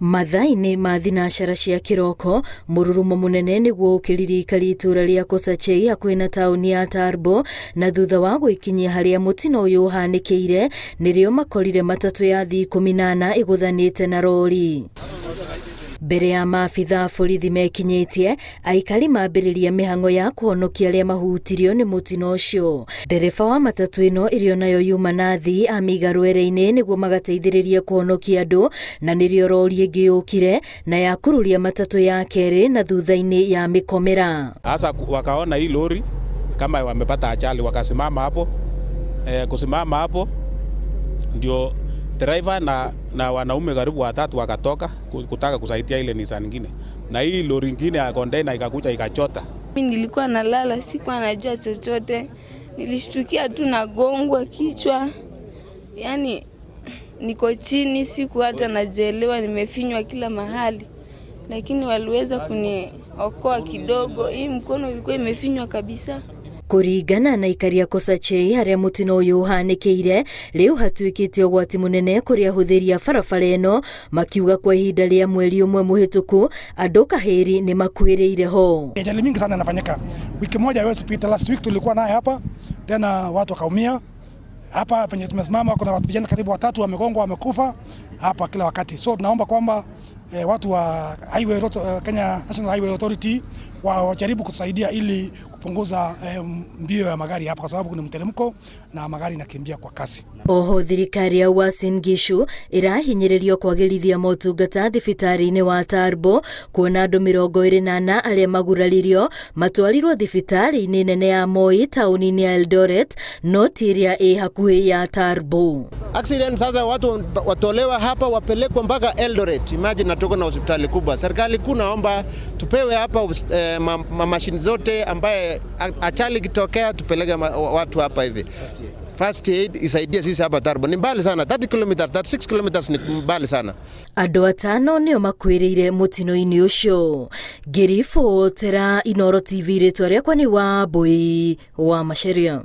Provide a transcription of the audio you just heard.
Mathaa-inĩ ma thinacara cia kĩroko, mũrurumo mũnene nĩguo ũkĩririkari itũra rĩa Kosachei hakuhĩ na taũni ya Turbo, na thutha wa gwĩkinyia harĩa mũtino ũyũ ũhanĩkĩire, nĩrĩo makorire matatũ ya athii 14 ĩgũthanĩte na rori. Mbere ya maabitha a borithi mekinyĩtie, aikari mambĩrĩria mĩhang'o ya kũhonokia arĩa mahutirio nĩ mũtino ũcio. Ndereba wa matatũ ĩno ĩrĩa onayo yuma na athii amĩiga rwere-inĩ nĩguo magateithĩrĩrie kũhonokia andũ, na nĩrĩo rori ĩngĩ yũkire na yakururia matatũ ya kerĩ na thutha-inĩ ya mĩkomera. Sasa wakaona hii lori kama wamepata ajali, wakasimama hapo. Kusimama hapo ndio driver na wanaume karibu watatu wakatoka kutaka kusaidia ile Nissan nyingine, na hii lori nyingine ya container ikakuja ikachota. Mimi nilikuwa nalala, sikuwa najua chochote, nilishtukia tu nagongwa kichwa, yani niko chini, siku hata najielewa, nimefinywa kila mahali, lakini waliweza kuniokoa kidogo. Hii mkono ilikuwa imefinywa kabisa. Kũringana na aikari a Kosachei harĩa mũtino ũyũ ũhanĩkĩire, rĩu hatuĩkĩte ũgwati mũnene kũrĩ ahũthĩri a barabara ĩno, makiuga kwa ihinda rĩa mweri ũmwe mũhĩtũku andũ kahĩri nĩ makuĩrĩire ho. Ajali mingi sana inafanyika. Wiki moja haiwezi pita. Last week tulikuwa naye hapa tena, watu wakaumia hapa penye tumesimama. Kuna watu vijana karibu watatu wamegongwa, wamekufa hapa kila wakati. So tunaomba kwamba watu wa Highway Road, Kenya National Highway Authority wajaribu kutusaidia ili kupunguza mbio ya magari hapa, kwa sababu kuna mteremko na magari inakimbia kwa kasi. Oho thirikari ya Uasin Gishu ĩrahinyĩrĩrio kwagĩrithia motungata thibitarĩ-inĩ wa Turbo, kuona andũ 24 arĩa maguraririo matwarirwo thibitarĩ-inĩ nene ya Moi taũni-inĩ ya Eldoret, no ti ĩrĩa ĩ hakuhĩ ya Turbo. Accident sasa watu watolewa hapa wapelekwa mpaka Eldoret. Imagine, tuko na hospitali kubwa. Serikali kuu naomba tupewe hapa mashini zote ambaye ajali ikitokea tupeleke watu hapa hivi. First aid isaidie sisi hapa Turbo. Ni mbali sana, 30 km, 36 kilometers ni mbali sana. Andũ atano nĩo makuĩrĩire mũtino-inĩ ũcio. Ngĩribotera Inooro TV, rĩtwa rĩakwa nĩ Wambui wa Macharia.